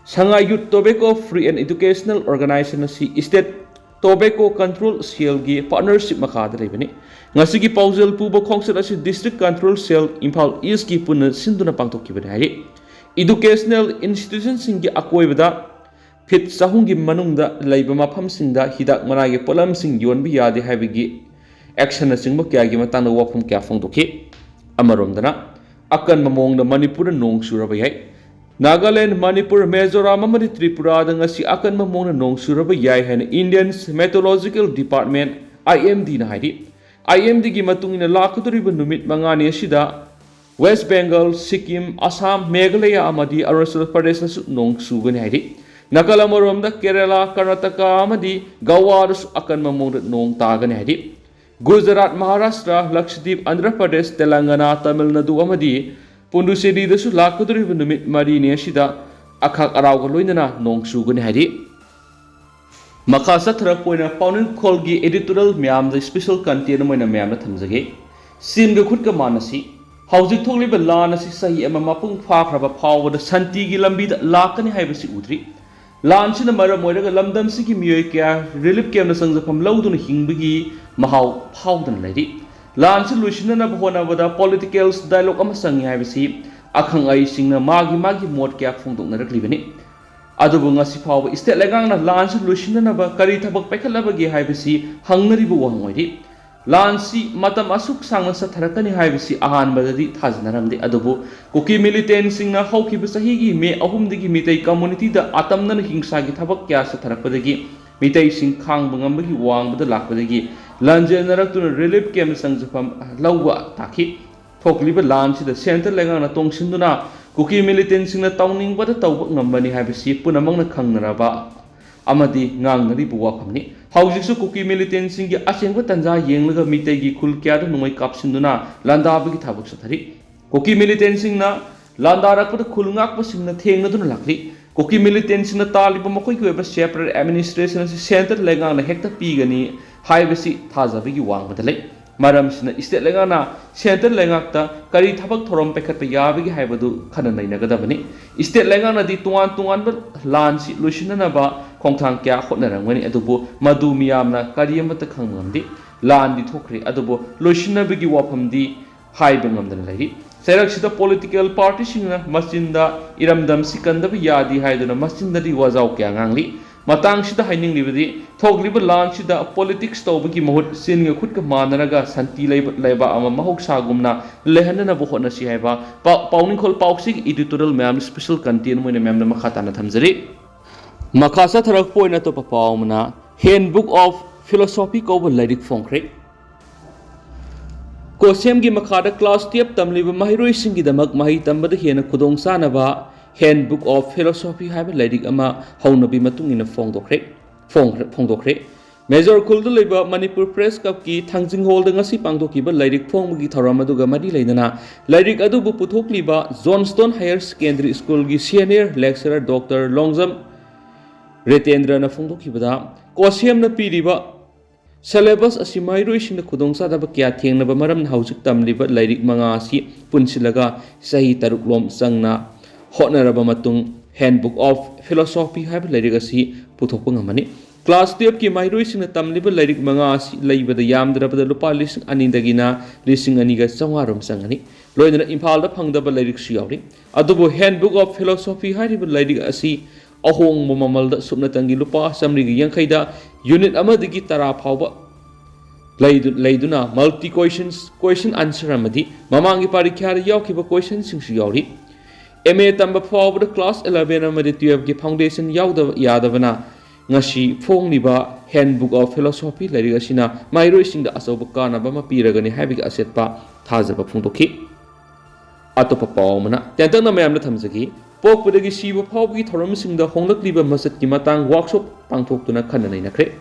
Sangai Youth Tobacco Free and Educational Organization ꯑꯁꯤ State Tobacco Control Cellꯒꯤ partnership ꯃꯈꯥꯗ ꯂꯩꯕꯅꯤ꯫ ꯉꯁꯤꯒꯤ ꯄꯥꯎꯖꯦꯜ ꯄꯨꯕ ꯈꯣꯡꯆꯠ ꯑꯁꯤ District Control Cell ꯏꯝꯐꯥꯜ Eastꯀꯤ ꯄꯨꯟꯅ ꯁꯤꯟꯗꯨꯅ ꯄꯥꯡꯊꯣꯛꯈꯤꯕꯅꯤ ꯍꯥꯏꯔꯤ꯫ Educational institutionꯁꯤꯡꯒꯤ ꯑꯀꯣꯏꯕꯗ ꯐꯤꯠ ꯆꯍꯨꯝꯒꯤ ꯃꯅꯨꯡꯗ ꯂꯩꯕ ꯃꯐꯝꯁꯤꯡꯗ ꯍꯤꯗꯥꯛ ꯃꯅꯥꯒꯤ ꯄꯣꯠꯂꯝꯁꯤꯡ ꯌꯣꯟꯕ ꯌꯥꯗꯦ ꯍꯥꯏꯕꯒꯤ actionꯅꯆꯤꯡꯕ ꯀꯌꯥꯒꯤ ꯃꯇꯥꯡꯗ ꯋꯥꯐꯝ ꯀꯌꯥ ꯐꯣꯡꯗꯣꯛꯈꯤ꯫ ꯑꯃꯔꯣꯝꯗꯅ, ꯑꯀꯟꯕ ꯃꯑꯣꯡꯗ ꯃꯅꯤꯄꯨꯔꯗ ꯅꯣꯡ ꯆꯨꯔꯕ ꯌꯥꯏ꯫ ꯅꯥꯒꯥꯂꯦꯟ, ꯃꯅꯤꯄꯨꯔ, ꯃꯤꯖꯣꯔꯥꯝ ꯑꯃꯗꯤ ꯇ꯭ꯔꯤꯄꯨꯔꯥꯗ ꯉꯁꯤ ꯑꯀꯟꯕ ꯃꯑꯣꯡꯗ ꯅꯣꯡ ꯆꯨꯔꯕ ꯌꯥꯏ ꯍꯥꯏꯅ Indian Meteorological Department, IMDꯅ ꯍꯥꯏꯔꯤ꯫ IMDꯒꯤ ꯃꯇꯨꯡ ꯏꯟꯅ ꯂꯥꯛꯀꯗꯧꯔꯤꯕ ꯅꯨꯃꯤꯠ ꯃꯉꯥꯅꯤ ꯑꯁꯤꯗ West Bengal, ꯁꯤꯛꯀꯤꯝ, ꯑꯁꯥꯝ, ꯃꯦꯘꯥꯂꯌꯥ ꯑꯃꯗꯤ ꯑꯔꯨꯅꯥꯆꯜ ꯄ꯭ꯔꯗꯦꯁꯇꯁꯨ ꯅꯣꯡ ꯆꯨꯒꯅꯤ ꯍꯥꯏꯔꯤ꯫ ꯅꯥꯀꯜ ꯑꯃꯔꯣꯝꯗ ꯀꯦꯔꯦꯂꯥ, ꯀꯔꯅꯥꯇꯀꯥ ꯑꯃꯗꯤ ꯒꯋꯥꯗꯁꯨ ꯑꯀꯟꯕ ꯃꯑꯣꯡꯗ ꯅꯣꯡ ꯇꯥꯒꯅꯤ ꯍꯥꯏꯔꯤ꯫ ꯒꯨꯖꯔꯥꯠ, ꯃꯍꯥꯔꯥꯁꯇ꯭ꯔ, ꯂꯛꯁꯗꯤꯞ, ꯑꯟꯙ꯭ꯔ ꯄ꯭ꯔꯗꯦꯁ, ꯇꯦꯂꯪꯒꯅꯥ, ꯇꯥꯃꯤꯜ ꯅꯥꯗꯨ ꯑꯃꯗꯤ ꯄꯨꯗꯨꯆꯦꯔꯤꯗꯁꯨ ꯂꯥꯛꯀꯗꯧꯔꯤꯕ ꯅꯨꯃꯤꯠ ꯃꯔꯤꯅꯤ ꯑꯁꯤꯗ ꯑꯈꯥꯛ ꯑꯔꯥꯎꯒ ꯂꯣꯏꯅꯅ ꯅꯣꯡ ꯆꯨꯒꯅꯤ ꯍꯥꯏꯔꯤ꯫ ꯃꯈꯥ ꯆꯠꯊꯔꯛꯄ ꯑꯣꯏꯅ ꯄꯥꯎꯅꯤꯡꯈꯣꯜꯒꯤ editorial ꯃꯌꯥꯝꯗ special content ꯑꯃ ꯑꯣꯏꯅ ꯃꯌꯥꯝꯗ ꯊꯝꯖꯒꯦ꯫ ꯆꯤꯟꯒ ꯈꯨꯠꯀ ꯃꯥꯟꯅꯁꯤ꯫ ꯍꯧꯖꯤꯛ ꯊꯣꯛꯂꯤꯕ ꯂꯥꯟ ꯑꯁꯤ ꯆꯍꯤ ꯑꯃ ꯃꯄꯨꯡ ꯐꯥꯈ꯭ꯔꯕ ꯐꯥꯎꯕꯗ ꯁꯥꯟꯇꯤꯒꯤ ꯂꯝꯕꯤꯗ ꯂꯥꯛꯀꯅꯤ ꯍꯥꯏꯕꯁꯤ ꯎꯗ꯭ꯔꯤ꯫ ꯂꯥꯟꯁꯤꯅ ꯃꯔꯝ ꯑꯣꯏꯔꯒ ꯂꯝꯗꯝꯁꯤꯒꯤ ꯃꯤꯑꯣꯏ ꯀꯌꯥ ꯔꯤꯂꯤꯐ ꯀꯦꯝꯞꯅ ꯆꯪꯖꯐꯝ ꯂꯧꯗꯨꯅ ꯍꯤꯡꯕꯒꯤ ꯃꯍꯥꯎ ꯐꯥꯎꯗꯅ ꯂꯩꯔꯤ꯫ ꯂꯥꯟꯁꯤ ꯂꯣꯏꯁꯤꯟꯅꯅꯕ ꯍꯣꯠꯅꯕꯗ ꯄꯣꯂꯤꯇꯤꯀꯦꯜꯁ ꯗꯥꯏꯂꯣꯒ ꯑꯃ ꯆꯪꯏ ꯍꯥꯏꯕꯁꯤ ꯑꯈꯪ ꯑꯍꯩꯁꯤꯡꯅ ꯃꯥꯒꯤ ꯃꯥꯒꯤ ꯃꯣꯠ ꯀꯌꯥ ꯐꯣꯡꯗꯣꯛꯅꯔꯛꯂꯤꯕꯅꯤ꯫ ꯑꯗꯨꯕꯨ ꯉꯁꯤ ꯐꯥꯎꯕ ꯏꯁꯇꯦꯠ ꯂꯩꯉꯥꯛꯅ ꯂꯥꯟꯁꯤ ꯂꯣꯏꯁꯤꯟꯅꯅꯕ ꯀꯔꯤ ꯊꯕꯛ ꯄꯥꯏꯈꯠꯂꯕꯒꯦ ꯍꯥꯏꯕꯁꯤ ꯍꯪꯅꯔꯤꯕ ꯋꯥꯍꯪ ꯑꯣꯏꯔꯤ꯫ ꯂꯥꯟꯁꯤ ꯃꯇꯝ ꯑꯁꯨꯛ ꯁꯥꯡꯅ ꯆꯠꯊꯔꯛꯀꯅꯤ ꯍꯥꯏꯕꯁꯤ ꯑꯍꯥꯟꯕꯗꯗꯤ ꯊꯥꯖꯅꯔꯝꯗꯦ꯫ ꯑꯗꯨꯕꯨ ꯀꯨꯀꯤ ꯃꯤꯂꯤꯇꯦꯟꯁꯤꯡꯅ ꯍꯧꯈꯤꯕ ꯆꯍꯤꯒꯤ ꯃꯦ ꯑꯍꯨꯝꯗꯒꯤ ꯃꯤꯇꯩ ꯀꯝꯃꯨꯅꯤꯇꯤꯗ ꯑꯇꯝꯅꯅ ꯍꯤꯡꯁꯥꯒꯤ ꯊꯕꯛ ꯀꯌꯥ ꯆꯠꯊꯔꯛꯄꯗꯒꯤ ꯃꯤꯇꯩꯁꯤꯡ ꯈꯥꯡꯕ ꯉꯝꯕꯒꯤ ꯋꯥꯡꯃꯗ ꯂꯥꯛꯄꯗꯒꯤ ꯂꯥꯟꯖꯦꯟꯅꯔꯛꯇꯨꯅ ꯔꯤꯂꯤꯐ ꯀꯦꯝꯞ ꯆꯪꯖꯐꯝ ꯂꯧꯕ ꯇꯥꯈꯤ꯫ ꯊꯣꯛꯂꯤꯕ ꯂꯥꯟꯁꯤꯗ ꯁꯦꯟꯇꯔ ꯂꯩꯉꯥꯛꯅ ꯇꯣꯡꯁꯤꯟꯗꯨꯅ ꯀꯨꯀꯤ ꯃꯤꯂꯤꯇꯦꯟꯁꯤꯡꯅ ꯇꯧꯅꯤꯡꯕꯗ ꯇꯧꯕ ꯉꯝꯕꯅꯤ ꯍꯥꯏꯕꯁꯤ ꯄꯨꯝꯅꯃꯛꯅ ꯈꯪꯅꯔꯕ ꯑꯃꯗꯤ ꯉꯥꯡꯅꯔꯤꯕ ꯋꯥꯐꯝꯅꯤ꯫ ꯍꯧꯖꯤꯛꯁꯨ ꯀꯨꯀꯤ ꯃꯤꯂꯤꯇꯦꯟꯁꯤꯡꯒꯤ ꯑꯁꯦꯡꯕ ꯇꯟꯖꯥ ꯌꯦꯡꯂꯒ ꯃꯤꯇꯩꯒꯤ ꯈꯨꯜ ꯀꯌꯥꯗ ꯅꯣꯡꯃꯩ ꯀꯥꯞꯁꯤꯟꯗꯨꯅ ꯂꯥꯟꯗꯥꯕꯒꯤ ꯊꯕꯛ ꯆꯠꯊꯔꯤ꯫ ꯀꯨꯀꯤ ꯃꯤꯂꯤꯇꯦꯟꯁꯤꯡꯅ ꯂꯥꯟꯗꯥꯔꯛꯄꯗ ꯈꯨꯜ ꯉꯥꯛꯄꯁꯤꯡꯅ ꯊꯦꯡꯅꯗꯨꯅ ꯂꯥꯛꯂꯤ꯫ ꯀꯨꯀꯤ ꯃꯤꯂꯤꯇꯦꯟꯁꯤꯡꯅ ꯇꯥꯜꯂꯤꯕ ꯃꯈꯣꯏꯒꯤ ꯑꯣꯏꯕ ꯁꯦꯄꯔꯦꯠ ꯑꯦꯗꯃꯤꯅꯤꯁꯇ꯭ꯔꯦꯁꯟ ꯑꯁꯤ ꯁꯦꯟꯇꯔ ꯂꯩꯉꯥꯛꯅ ꯍꯦꯛꯇ ꯄꯤꯒꯅꯤ ꯍꯥꯏꯕꯁꯤ ꯊꯥꯖꯕꯒꯤ ꯋꯥꯡꯃꯗ ꯂꯩ꯫ ꯃꯔꯝꯁꯤꯅ ꯏꯁꯇꯦꯠ ꯂꯩꯉꯥꯛꯅ ꯁꯦꯟꯇꯔ ꯂꯩꯉꯥꯛꯇ ꯀꯔꯤ ꯊꯕꯛ ꯊꯧꯔꯝ ꯄꯥꯏꯈꯠꯄ ꯌꯥꯕꯒꯦ ꯍꯥꯏꯕꯗꯨ ꯈꯟꯅ ꯅꯩꯅꯒꯗꯕꯅꯤ꯫ ꯏꯁꯇꯦꯠ ꯂꯩꯉꯥꯛꯅꯗꯤ ꯇꯣꯉꯥꯟ ꯇꯣꯉꯥꯟꯕ ꯂꯥꯟꯁꯤ ꯂꯣꯏꯁꯤꯟꯅꯅꯕ ꯈꯣꯡꯊꯥꯡ ꯀꯌꯥ ꯍꯣꯠꯅꯔꯝꯒꯅꯤ, ꯑꯗꯨꯕꯨ ꯃꯗꯨ ꯃꯤꯌꯥꯝꯅ ꯀꯔꯤ ꯑꯃꯠꯇ ꯈꯪꯕ ꯉꯝꯗꯦ꯫ ꯂꯥꯟꯗꯤ ꯊꯣꯛꯈ꯭ꯔꯦ, ꯑꯗꯨꯕꯨ ꯂꯣꯏꯁꯤꯟꯅꯕꯒꯤ ꯋꯥꯐꯝꯗꯤ ꯍꯥꯏꯕ ꯉꯝꯗꯅ ꯂꯩꯔꯤ꯫ ꯆꯩꯔꯛꯁꯤꯗ ꯄꯣꯂꯤꯇꯤꯀꯦꯜ ꯄꯥꯔꯇꯤꯁꯤꯡꯅ ꯃꯆꯤꯟꯗ ꯏꯔꯝꯗꯝꯁꯤ ꯀꯟꯗꯕ ꯌꯥꯗꯦ ꯍꯥꯏꯗꯨꯅ ꯃꯆꯤꯟꯗꯗꯤ ꯋꯥꯖꯥꯎ ꯀꯌꯥ ꯉꯥꯡꯂꯤ꯫ ꯃꯇꯥꯡꯁꯤꯗ ꯍꯥꯏꯅꯤꯡꯂꯤꯕꯗꯤ, ꯊꯣꯛꯂꯤꯕ ꯂꯥꯟꯁꯤꯗ ꯄꯣꯂꯤꯇꯤꯛꯁ ꯇꯧꯕꯒꯤ ꯃꯍꯨꯠ ꯆꯤꯟꯒ ꯈꯨꯠꯀ ꯃꯥꯟꯅꯔꯒ ꯁꯥꯟꯇꯤ ꯂꯩꯕ ꯂꯩꯕꯥꯛ ꯑꯃ ꯃꯍꯧꯁꯥꯒꯨꯝꯅ ꯂꯩꯍꯟꯅꯅꯕ ꯍꯣꯠꯅꯁꯤ ꯍꯥꯏꯕ ꯄꯥꯎ ꯄꯥꯎꯅꯤꯡꯈꯣꯜ ꯄꯥꯎꯆꯦꯒꯤ ꯏꯗꯤꯇꯣꯔꯤꯌꯦꯜ ꯃꯌꯥꯝ ꯁ꯭ꯄꯦꯁꯦꯜ ꯀꯟꯇꯦꯟ ꯑꯣꯏꯅ ꯃꯌꯥꯝꯗ ꯃꯈꯥ ꯇꯥꯅ ꯊꯝꯖꯔꯤ꯫ ꯃꯈꯥ ꯆꯠꯊꯔꯛꯄ ꯑꯣꯏꯅ ꯑꯇꯣꯞꯄ ꯄꯥꯎ ꯑꯃꯅ Handbook of Philosophy ꯀꯧꯕ ꯂꯥꯏꯔꯤꯛ ꯐꯣꯡꯈ꯭ꯔꯦ꯫ ꯀꯣꯁꯦꯝꯒꯤ ꯃꯈꯥꯗ ꯀ꯭ꯂꯥꯁ ꯇꯨꯌꯦꯜꯞ ꯇꯝꯂꯤꯕ ꯃꯍꯩꯔꯣꯏꯁꯤꯡꯒꯤꯗꯃꯛ ꯃꯍꯩ ꯇꯝꯕꯗ ꯍꯦꯟꯅ ꯈꯨꯗꯣꯡꯆꯥꯅꯕ Handbook of Philosophy ꯍꯥꯏꯕ ꯂꯥꯏꯔꯤꯛ ꯑꯃ ꯍꯧꯅꯕꯤ ꯃꯇꯨꯡ ꯏꯟꯅ ꯐꯣꯡꯗꯣꯛꯈ꯭ꯔꯦ ꯐꯣꯡꯈ꯭ꯔꯦ ꯐꯣꯡꯗꯣꯛꯈ꯭ꯔꯦ꯫ ꯃꯦꯖꯣꯔ ꯈꯨꯜꯗ ꯂꯩꯕ ꯃꯅꯤꯄꯨꯔ ꯄ꯭ꯔꯦꯁ ꯀ꯭ꯂꯕꯀꯤ ꯊꯥꯡꯖꯤꯡ ꯍꯣꯜꯗ ꯉꯁꯤ ꯄꯥꯡꯊꯣꯛꯈꯤꯕ ꯂꯥꯏꯔꯤꯛ ꯐꯣꯡꯕꯒꯤ ꯊꯧꯔꯝ ꯑꯗꯨꯒ ꯃꯔꯤ ꯂꯩꯅꯅ ꯂꯥꯏꯔꯤꯛ ꯑꯗꯨꯕꯨ ꯄꯨꯊꯣꯛꯂꯤꯕ ꯖꯣꯟꯁꯇꯣꯟ ꯍꯥꯌꯔ ꯁꯦꯀꯦꯟꯗꯔꯤ ꯁ꯭ꯀꯨꯜꯒꯤ ꯁꯦꯅꯤꯌꯔ ꯂꯦꯛꯆꯔꯔ ꯗꯣꯛꯇꯔ ꯂꯣꯡꯖꯝ ꯔꯦꯇꯦꯟꯗ꯭ꯔꯅ ꯐꯣꯡꯗꯣꯛꯈꯤꯕꯗ, ꯀꯣꯁꯦꯝꯅ ꯄꯤꯔꯤꯕ Syllabus ꯑꯁꯤ ꯃꯍꯩꯔꯣꯏꯁꯤꯡꯅ ꯈꯨꯗꯣꯡꯆꯥꯗꯕ ꯀꯌꯥ ꯊꯦꯡꯅꯕ ꯃꯔꯝꯅ ꯍꯧꯖꯤꯛ ꯇꯝꯂꯤꯕ ꯂꯥꯏꯔꯤꯛ ꯃꯉꯥ ꯑꯁꯤ ꯄꯨꯟꯁꯤꯜꯂꯒ ꯆꯍꯤ ꯇꯔꯨꯛ ꯂꯣꯝ ꯆꯪꯅ ꯍꯣꯠꯅꯔꯕ ꯃꯇꯨꯡ Handbook of Philosophy ꯍꯥꯏꯕ ꯂꯥꯏꯔꯤꯛ ꯑꯁꯤ ꯄꯨꯊꯣꯛꯄ ꯉꯝꯃꯅꯤ꯫ Class twelve ꯀꯤ ꯃꯍꯩꯔꯣꯏꯁꯤꯡꯅ ꯇꯝꯂꯤꯕ ꯂꯥꯏꯔꯤꯛ ꯃꯉꯥ ꯑꯁꯤ ꯂꯩꯕꯗ ꯌꯥꯝꯗ꯭ꯔꯕꯗ ꯂꯨꯄꯥ ꯂꯤꯁꯤꯡ ꯑꯅꯤꯗꯒꯤꯅ ꯂꯤꯁꯤꯡ ꯑꯅꯤꯒ ꯆꯥꯝꯃꯉꯥ ꯔꯣꯝ ꯆꯪꯒꯅꯤ꯫ ꯂꯣꯏꯅꯅ ꯏꯝꯐꯥꯜꯗ ꯐꯪꯗꯕ ꯂꯥꯏꯔꯤꯛꯁꯨ ꯌꯥꯎꯔꯤ꯫ ꯑꯗꯨꯕꯨ Handbook of Philosophy ꯍꯥꯏꯔꯤꯕ ꯂꯥꯏꯔꯤꯛ ꯑꯁꯤ ꯑꯍꯣꯡꯕ ꯃꯃꯜꯗ ꯁꯨꯞꯅꯇꯪꯒꯤ ꯂꯨꯄꯥ ꯆꯥꯃꯔꯤꯒ ꯌꯥꯡꯈꯩꯗ unit ꯑꯃꯗꯒꯤ ꯇꯔꯥ ꯐꯥꯎꯕ ꯂꯩꯗꯨ-, ꯂꯩꯗꯨꯅ multi questions, question answer ꯑꯃꯗꯤ ꯃꯃꯥꯡꯒꯤ ꯄꯔꯤꯈ꯭ꯌꯥꯗ ꯌꯥꯎꯈꯤꯕ questionꯁꯤꯡꯁꯨ ꯌꯥꯎꯔꯤ꯫ M A ꯇꯝꯕ ꯐꯥꯎꯕꯗ class eleven ꯑꯃꯗꯤ twelve ꯀꯤ foundation ꯌꯥꯎꯗꯕ ꯌꯥꯗꯕꯅ ꯉꯁꯤ ꯐꯣꯡꯂꯤꯕ Handbook of Philosophy ꯂꯥꯏꯔꯤꯛ ꯑꯁꯤꯅ ꯃꯍꯩꯔꯣꯏꯁꯤꯡꯗ ꯑꯆꯧꯕ ꯀꯥꯟꯅꯕ ꯑꯃ ꯄꯤꯔꯒꯅꯤ ꯍꯥꯏꯕꯒꯤ ꯑꯆꯦꯠꯄ ꯊꯥꯖꯕ ꯐꯣꯡꯗꯣꯛꯈꯤ꯫ ꯑꯇꯣꯞꯄ ꯄꯥꯎ ꯑꯃꯅ ꯇꯦꯟꯇꯛꯅ ꯃꯌꯥꯝꯗ ꯊꯝꯖꯒꯦ꯫ ꯄꯣꯛꯄꯗꯒꯤ ꯁꯤꯕ ꯐꯥꯎꯕꯒꯤ ꯊꯧꯔꯝꯁꯤꯡꯗ ꯍꯣꯡꯂꯛꯂꯤꯕ ꯃꯆꯠꯀꯤ ꯃꯇꯥꯡ workshop ꯄꯥꯡꯊꯣꯛꯇꯨꯅ ꯈꯟꯅ ꯅꯩꯅꯈ꯭ꯔꯦ꯫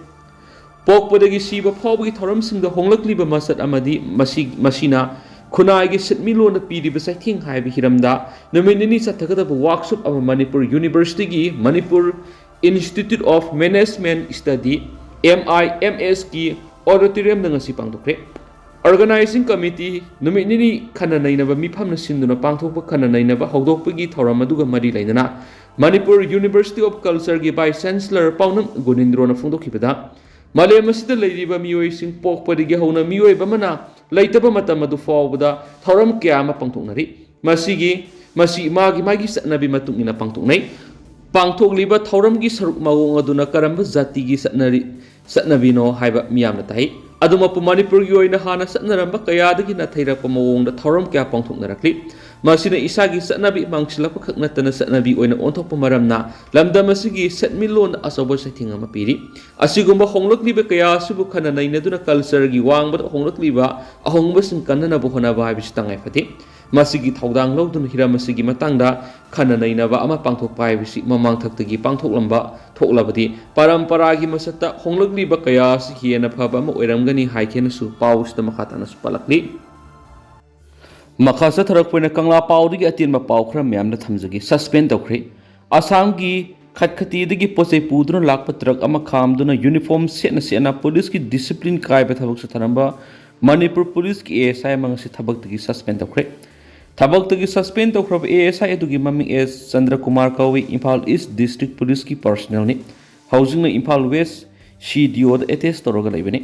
ꯄꯣꯛꯄꯗꯒꯤ ꯁꯤꯕ ꯐꯥꯎꯕꯒꯤ ꯊꯧꯔꯝꯁꯤꯡꯗ ꯍꯣꯡꯂꯛꯂꯤꯕ ꯃꯆꯠ ꯑꯃꯗꯤ ꯃꯁꯤ-, ꯃꯁꯤꯅ ꯈꯨꯟꯅꯥꯏꯒꯤ ꯁꯤꯟꯃꯤꯠꯂꯣꯟꯗ ꯄꯤꯔꯤꯕ ꯆꯩꯊꯦꯡ ꯍꯥꯏꯕ ꯍꯤꯔꯝꯗ ꯅꯨꯃꯤꯠ ꯅꯤꯅꯤ ꯆꯠꯊꯒꯗꯕ workshop ꯑꯃ ꯃꯅꯤꯄꯨꯔ University ꯒꯤ Manipur Institute of Management Study, M I M S ꯀꯤ auditorium ꯗ ꯉꯁꯤ ꯄꯥꯡꯊꯣꯛꯈ꯭ꯔꯦ꯫ Organizing Committee ꯅꯨꯃꯤꯠ ꯅꯤꯅꯤ ꯈꯟꯅ ꯅꯩꯅꯕ ꯃꯤꯐꯝꯅ ꯁꯤꯟꯗꯨꯅ ꯄꯥꯡꯊꯣꯛꯄ ꯈꯟꯅ ꯅꯩꯅꯕ ꯍꯧꯗꯣꯛꯄꯒꯤ ꯊꯧꯔꯝ ꯑꯗꯨꯒ ꯃꯔꯤ ꯂꯩꯅꯅ ꯃꯅꯤꯄꯨꯔ University of Culture ꯒꯤ Vice Chancellor ꯄꯥꯎꯅꯝ ꯒꯨꯅꯤꯟꯗ꯭ꯔꯣꯅ ꯐꯣꯡꯗꯣꯛꯈꯤꯕꯗ, ꯃꯥꯂꯦꯝ ꯑꯁꯤꯗ ꯂꯩꯔꯤꯕ ꯃꯤꯑꯣꯏꯁꯤꯡ ꯄꯣꯛꯄꯗꯒꯤ ꯍꯧꯅ ꯃꯤꯑꯣꯏꯕ ꯑꯃꯅ ꯂꯩꯇꯕ ꯃꯇꯝ ꯑꯗꯨ ꯐꯥꯎꯕꯗ ꯊꯧꯔꯝ ꯀꯌꯥ ꯑꯃ ꯄꯥꯡꯊꯣꯛꯅꯔꯤ꯫ ꯃꯁꯤꯒꯤ, ꯃꯁꯤ ꯃꯥꯒꯤ ꯃꯥꯒꯤ ꯆꯠꯅꯕꯤ ꯃꯇꯨꯡ ꯏꯟꯅ ꯄꯥꯡꯊꯣꯛꯅꯩ꯫ ꯄꯥꯡꯊꯣꯛꯂꯤꯕ ꯊꯧꯔꯝꯒꯤ ꯁꯔꯨꯛ ꯃꯑꯣꯡ ꯑꯗꯨꯅ ꯀꯔꯝꯕ ꯖꯥꯇꯤꯒꯤ ꯆꯠꯅꯔꯤ-, ꯆꯠꯅꯕꯤꯅꯣ ꯍꯥꯏꯕ ꯃꯤꯌꯥꯝꯅ ꯇꯥꯏ꯫ ꯑꯗꯨꯃꯛꯄꯨ ꯃꯅꯤꯄꯨꯔꯒꯤ ꯑꯣꯏꯅ ꯍꯥꯟꯅ ꯆꯠꯅꯔꯝꯕ ꯀꯌꯥꯗꯒꯤ ꯅꯥꯊꯩꯔꯛꯄ ꯃꯑꯣꯡꯗ ꯊꯧꯔꯝ ꯀꯌꯥ ꯄꯥꯡꯊꯣꯛꯅꯔꯛꯂꯤ꯫ ꯃꯁꯤꯅ ꯏꯁꯥꯒꯤ ꯆꯠꯅꯕꯤ ꯃꯥꯡꯁꯤꯜꯂꯛꯄ ꯈꯛ ꯅꯠꯇꯅ ꯆꯠꯅꯕꯤ ꯑꯣꯏꯅ ꯑꯣꯟꯊꯣꯛꯄ ꯃꯔꯝꯅ ꯂꯝꯗꯝ ꯑꯁꯤꯒꯤ ꯁꯦꯟꯃꯤꯠꯂꯣꯟꯗ ꯑꯆꯧꯕ ꯆꯩꯊꯦꯡ ꯑꯃ ꯄꯤꯔꯤ꯫ ꯑꯁꯤꯒꯨꯝꯕ ꯍꯣꯡꯂꯛꯂꯤꯕ ꯀꯌꯥ ꯑꯁꯤꯕꯨ ꯈꯟꯅ ꯅꯩꯅꯗꯨꯅ culture ꯒꯤ ꯋꯥꯡꯃꯗ ꯍꯣꯡꯂꯛꯂꯤꯕ ꯑꯍꯣꯡꯕꯁꯤꯡ ꯀꯟꯅꯅꯕ ꯍꯣꯠꯅꯕ ꯍꯥꯏꯕꯁꯤ ꯇꯉꯥꯏ ꯐꯗꯦ꯫ ꯃꯁꯤꯒꯤ ꯊꯧꯗꯥꯡ ꯂꯧꯗꯨꯅ ꯍꯤꯔꯝ ꯑꯁꯤꯒꯤ ꯃꯇꯥꯡꯗ ꯈꯟꯅ ꯅꯩꯅꯕ ꯑꯃ ꯄꯥꯡꯊꯣꯛꯄ ꯍꯥꯏꯕꯁꯤ ꯃꯃꯥꯡ ꯊꯛꯇꯒꯤ ꯄꯥꯡꯊꯣꯛꯂꯝꯕ ꯊꯣꯛꯂꯕꯗꯤ ꯄꯔꯝꯄꯔꯥꯒꯤ ꯃꯁꯛꯇ ꯍꯣꯡꯂꯛꯂꯤꯕ ꯀꯌꯥ ꯑꯁꯤ ꯍꯦꯟꯅ ꯐꯕ ꯑꯃ ꯑꯣꯏꯔꯝꯒꯅꯤ ꯍꯥꯏꯈꯤꯅꯁꯨ ꯄꯥꯎꯁꯤꯗ ꯃꯈꯥ ꯇꯥꯅꯁꯨ ꯄꯜꯂꯛꯂꯤ꯫ ꯃꯈꯥ ꯆꯠꯊꯔꯛꯄ ꯑꯣꯏꯅ ꯀꯪꯂꯥ ꯄꯥꯎꯗꯒꯤ ꯑꯇꯦꯟꯕ ꯄꯥꯎ ꯈꯔ ꯃꯌꯥꯝꯗ ꯊꯝꯖꯒꯦ꯫ Suspend ꯇꯧꯈ꯭ꯔꯦ꯫ ꯑꯁꯥꯝꯒꯤ ꯈꯠꯈꯇꯤꯗꯒꯤ ꯄꯣꯠ ꯆꯩ ꯄꯨꯗꯨꯅ ꯂꯥꯛꯄ ꯇ꯭ꯔꯛ ꯑꯃ ꯈꯥꯝꯗꯨꯅ ꯌꯨꯅꯤꯐꯣꯔꯝ ꯁꯦꯠꯅ ꯁꯦꯠꯅ ꯄꯨꯂꯤꯁꯀꯤ ꯗꯤꯁꯤꯄ꯭ꯂꯤꯟ ꯀꯥꯏꯕ ꯊꯕꯛ ꯆꯠꯊꯔꯝꯕ ꯃꯅꯤꯄꯨꯔ ꯄꯨꯂꯤꯁꯀꯤ ꯑꯦ ꯑꯦꯁ ꯑꯥꯏ ꯑꯃ ꯉꯁꯤ ꯊꯕꯛꯇꯒꯤ ꯁꯁꯄꯦꯟ ꯇꯧꯈ꯭ꯔꯦ꯫ ꯊꯕꯛꯇꯒꯤ ꯁꯁꯄꯦꯟ ꯇꯧꯈ꯭ꯔꯕ ꯑꯦ ꯑꯦꯁ ꯑꯥꯏ ꯑꯗꯨꯒꯤ ꯃꯃꯤꯡ ꯑꯦꯁ ꯆꯟꯗ꯭ꯔꯀꯨꯃꯥꯔ ꯀꯧꯏ꯫ ꯏꯝꯐꯥꯜ ꯏꯁ ꯗꯤꯁꯇ꯭ꯔꯤꯛ ꯄꯨꯂꯤꯁꯀꯤ ꯄꯔꯁꯅꯦꯜꯅꯤ꯫ ꯍꯧꯖꯤꯛꯅ ꯏꯝꯐꯥꯜ ꯋꯦꯁ ꯁꯤ ꯗꯤ ꯑꯣꯗ ꯑꯦꯇꯦꯁ ꯇꯧꯔꯒ ꯂꯩꯕꯅꯤ꯫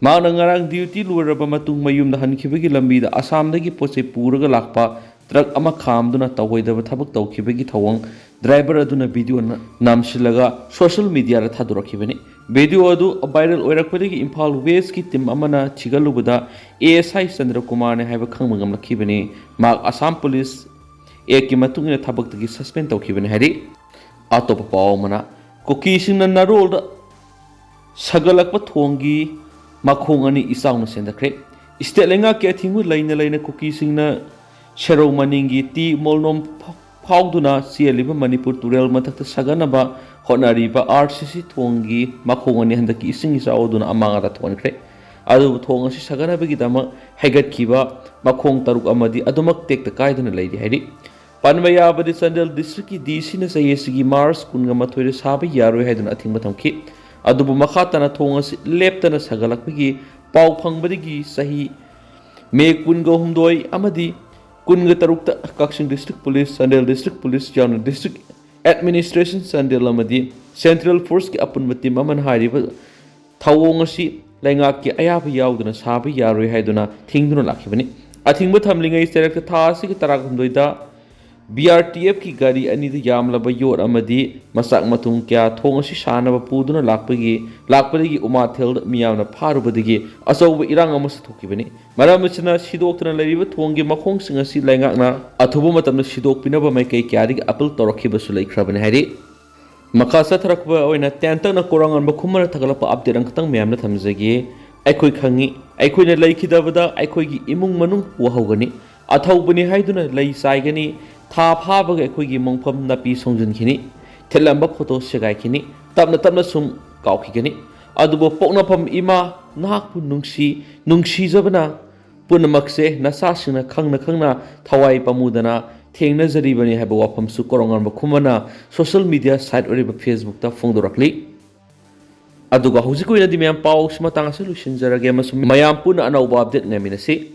ꯃꯍꯥꯛꯅ ꯉꯔꯥꯡ ꯗ꯭ꯌꯨꯇꯤ ꯂꯣꯏꯔꯕ ꯃꯇꯨꯡ ꯃꯌꯨꯝꯗ ꯍꯟꯈꯤꯕꯒꯤ ꯂꯝꯕꯤꯗ ꯑꯁꯥꯝꯗꯒꯤ ꯄꯣꯠ ꯆꯩ ꯄꯨꯔꯒ ꯂꯥꯛꯄ ꯇ꯭ꯔꯛ ꯑꯃ ꯈꯥꯝꯗꯨꯅ ꯇꯧꯑꯣꯏꯗꯕ ꯊꯕꯛ ꯇꯧꯈꯤꯕꯒꯤ ꯊꯧꯑꯣꯡ ꯗ꯭ꯔꯥꯏꯚꯔ ꯑꯗꯨꯅ ꯚꯤꯗꯤꯑꯣ ꯅ-, ꯅꯝꯁꯤꯜꯂꯒ ꯁꯣꯁꯤꯌꯦꯜ ꯃꯤꯗꯤꯌꯥꯗ ꯊꯥꯗꯣꯔꯛꯈꯤꯕꯅꯤ꯫ ꯚꯤꯗꯤꯑꯣ ꯑꯗꯨ ꯚꯥꯏꯔꯦꯜ ꯑꯣꯏꯔꯛꯄꯗꯒꯤ ꯏꯝꯐꯥꯜ ꯋꯦꯁꯀꯤ ꯇꯤꯝ ꯑꯃꯅ ꯊꯤꯒꯠꯂꯨꯕꯗ ꯑꯦ ꯑꯦꯁ ꯑꯥꯏ ꯆꯟꯗ꯭ꯔꯀꯨꯃꯥꯔꯅꯤ ꯍꯥꯏꯕ ꯈꯪꯕ ꯉꯝꯂꯛꯈꯤꯕꯅꯤ꯫ ꯃꯍꯥꯛ ꯑꯁꯥꯝ ꯄꯨꯂꯤꯁ ꯑꯦꯛꯀꯤ ꯃꯇꯨꯡ ꯏꯟꯅ ꯊꯕꯛꯇꯒꯤ ꯁꯁꯄꯦꯟ ꯇꯧꯈꯤꯕꯅꯤ ꯍꯥꯏꯔꯤ꯫ ꯑꯇꯣꯞꯄ ꯄꯥꯎ ꯑꯃꯅ, ꯀꯨꯀꯤꯁꯤꯡꯅ ꯅꯔꯣꯜꯗ ꯁꯥꯒꯠꯂꯛꯄ ꯊꯣꯡꯒꯤ ꯃꯈꯣꯡ ꯑꯅꯤ ꯏꯆꯥꯎꯅ ꯁꯦꯟꯗꯈ꯭ꯔꯦ꯫ ꯁ꯭ꯇꯦꯠ ꯂꯩꯉꯥꯛꯀꯤ ꯑꯊꯤꯡꯕ ꯂꯩꯅ ꯂꯩꯅ ꯀꯨꯀꯤꯁꯤꯡꯅ ꯁꯦꯔꯧ ꯃꯅꯤꯡꯒꯤ ꯇꯤ ꯃꯣꯜꯅꯣꯝ ꯐꯥꯎꯗꯨꯅ ꯆꯦꯜꯂꯤꯕ ꯃꯅꯤꯄꯨꯔ ꯇꯨꯔꯦꯜ ꯃꯊꯛꯇ ꯁꯥꯒꯠꯅꯕ ꯍꯣꯠꯅꯔꯤꯕ ꯑꯥꯔ ꯁꯤ ꯁꯤ ꯊꯣꯡꯒꯤ ꯃꯈꯣꯡ ꯑꯅꯤ ꯍꯟꯗꯛꯀꯤ ꯏꯁꯤꯡ ꯏꯆꯥꯎ ꯑꯗꯨꯅ ꯑꯃꯥꯡ ꯑꯇꯥ ꯊꯣꯛꯍꯟꯈ꯭ꯔꯦ꯫ ꯑꯗꯨꯕꯨ ꯊꯣꯡ ꯑꯁꯤ ꯁꯥꯒꯠꯅꯕꯒꯤꯗꯃꯛ ꯍꯩꯒꯠꯈꯤꯕ ꯃꯈꯣꯡ ꯇꯔꯨꯛ ꯑꯃꯗꯤ ꯑꯗꯨꯃꯛ ꯇꯦꯛꯇ ꯀꯥꯏꯗꯨꯅ ꯂꯩꯔꯤ ꯍꯥꯏꯔꯤ꯫ ꯄꯟꯕ ꯌꯥꯕꯗꯤ, ꯆꯥꯟꯗꯦꯜ ꯗꯤꯁꯇ꯭ꯔꯤꯛꯀꯤ ꯗꯤ ꯁꯤꯅ ꯆꯍꯤ ꯑꯁꯤꯒꯤ ꯃꯥꯔꯆ ꯀꯨꯟꯒ ꯃꯥꯊꯣꯏꯗ ꯁꯥꯕ ꯌꯥꯔꯣꯏ ꯍꯥꯏꯗꯨꯅ ꯑꯊꯤꯡꯕ ꯊꯝꯈꯤ꯫ ꯑꯗꯨꯕꯨ ꯃꯈꯥ ꯇꯥꯅ ꯊꯣꯡ ꯑꯁꯤ ꯂꯦꯞꯇꯅ ꯁꯥꯒꯠꯂꯛꯄꯒꯤ ꯄꯥꯎ ꯐꯪꯕꯗꯒꯤ ꯆꯍꯤ ꯃꯦ ꯀꯨꯟꯒ ꯍꯨꯝꯗꯣꯏ ꯑꯃꯗꯤ ꯀꯨꯟꯒ ꯇꯔꯨꯛꯇ Kakching district police, Chandel district police ꯌꯥꯎꯅ ꯗꯤꯁꯇ꯭ꯔꯤꯛ ꯑꯦꯗꯃꯤꯅꯤꯁꯇ꯭ꯔꯦꯁꯟ ꯆꯥꯟꯗꯦꯜ ꯑꯃꯗꯤ ꯁꯦꯟꯇ꯭ꯔꯦꯜ ꯐꯣꯔꯁꯀꯤ ꯑꯄꯨꯟꯕ ꯇꯤꯝ ꯑꯃꯅ ꯍꯥꯏꯔꯤꯕ ꯊꯧꯑꯣꯡ ꯑꯁꯤ ꯂꯩꯉꯥꯛꯀꯤ ꯑꯌꯥꯕ ꯌꯥꯎꯗꯅ ꯁꯥꯕ ꯌꯥꯔꯣꯏ ꯍꯥꯏꯗꯨꯅ ꯊꯤꯡꯗꯨꯅ ꯂꯥꯛꯈꯤꯕꯅꯤ꯫ ꯑꯊꯤꯡꯕ ꯊꯝꯂꯤꯉꯩ ꯆꯩꯔꯛꯇ ꯊꯥ ꯑꯁꯤꯒꯤ ꯇꯔꯥꯍꯨꯝꯗꯣꯏꯗ ꯕꯤ ꯑꯥꯔ ꯇꯤ ꯑꯦꯐꯀꯤ ꯒꯥꯔꯤ ꯑꯅꯤꯗ ꯌꯥꯝꯂꯕ ꯌꯣꯠ ꯑꯃꯗꯤ ꯃꯆꯥꯛ ꯃꯊꯨꯝ ꯀꯌꯥ ꯊꯣꯡ ꯑꯁꯤ ꯁꯥꯅꯕ ꯄꯨꯗꯨꯅ ꯂꯥꯛꯄꯒꯤ, ꯂꯥꯛꯄꯗꯒꯤ ꯎꯃꯥꯊꯦꯜꯗ ꯃꯤꯌꯥꯝꯅ ꯐꯥꯔꯨꯕꯗꯒꯤ ꯑꯆꯧꯕ ꯏꯔꯥꯡ ꯑꯃꯁꯨ ꯊꯣꯛꯈꯤꯕꯅꯤ꯫ ꯃꯔꯝ ꯑꯁꯤꯅ ꯁꯤꯗꯣꯛꯇꯨꯅ ꯂꯩꯔꯤꯕ ꯊꯣꯡꯒꯤ ꯃꯈꯣꯡꯁꯤꯡ ꯑꯁꯤ ꯂꯩꯉꯥꯛꯅ ꯑꯊꯨꯕ ꯃꯇꯝꯗ ꯁꯤꯗꯣꯛꯄꯤꯅꯕ ꯃꯥꯏꯀꯩ ꯀꯌꯥꯗꯒꯤ ꯑꯄꯤꯜ ꯇꯧꯔꯛꯈꯤꯕꯁꯨ ꯂꯩꯈ꯭ꯔꯕꯅꯤ ꯍꯥꯏꯔꯤ꯫ ꯃꯈꯥ ꯆꯠꯊꯔꯛꯄ ꯑꯣꯏꯅ ꯇꯦꯟꯇꯛꯅ ꯀꯣꯔꯥꯡ ꯑꯟꯕ ꯈꯨꯃꯔ ꯊꯥꯒꯠꯂꯛꯄ ꯑꯞꯗꯦꯠ ꯑꯃꯈꯛꯇꯪ ꯃꯌꯥꯝꯗ ꯊꯝꯖꯒꯦ꯫ ꯑꯩꯈꯣꯏ ꯈꯪꯉꯤ, ꯑꯩꯈꯣꯏꯅ ꯂꯩꯈꯤꯗꯕꯗ ꯑꯩꯈꯣꯏꯒꯤ ꯏꯃꯨꯡ ꯃꯅꯨꯡ ꯋꯥꯍꯧꯒꯅꯤ꯫ ꯑꯊꯧꯕꯅꯤ ꯍꯥꯏꯗꯨꯅ ꯂꯩ ꯆꯥꯏꯒꯅꯤ꯫ ꯊꯥ ꯐꯥꯕꯒ ꯑꯩꯈꯣꯏꯒꯤ ꯃꯣꯡꯐꯝ ꯅꯥꯄꯤ ꯁꯣꯡꯖꯤꯟꯈꯤꯅꯤ꯫ ꯊꯤꯜꯂꯝꯕ ꯐꯣꯇꯣ ꯁꯦꯒꯥꯏꯈꯤꯅꯤ꯫ ꯇꯞꯅ ꯇꯞꯅ ꯁꯨꯝ ꯀꯥꯎꯈꯤꯒꯅꯤ꯫ ꯑꯗꯨꯕꯨ ꯄꯣꯛꯅꯐꯝ ꯏꯃꯥ, ꯅꯍꯥꯛꯄꯨ ꯅꯨꯡꯁꯤ, ꯅꯨꯡꯁꯤꯖꯕꯅ ꯄꯨꯝꯅꯃꯛꯁꯦ ꯅꯆꯥꯁꯤꯡꯅ ꯈꯪꯅ ꯈꯪꯅ ꯊꯋꯥꯏ ꯄꯥꯝꯃꯨꯗꯅ ꯊꯦꯡꯅꯖꯔꯤꯕꯅꯤ ꯍꯥꯏꯕ ꯋꯥꯐꯝꯁꯨ ꯀꯣꯔꯧꯉꯥꯟꯕ ꯈꯨꯃꯟꯅ social media site ꯑꯣꯏꯔꯤꯕ Facebook ꯇ ꯐꯣꯡꯗꯣꯔꯛꯂꯤ꯫ ꯑꯗꯨꯒ ꯍꯧꯖꯤꯛꯀꯤ ꯑꯣꯏꯅꯗꯤ ꯃꯌꯥꯝ ꯄꯥꯎꯁꯤ ꯃꯇꯥꯡ ꯑꯁꯤꯗ ꯂꯣꯏꯁꯤꯟꯖꯔꯒꯦ ꯑꯃꯁꯨꯡ ꯃꯌꯥꯝ ꯄꯨꯟꯅ ꯑꯅꯧꯕ update ꯉꯥꯏꯃꯤꯟꯅꯁꯤ꯫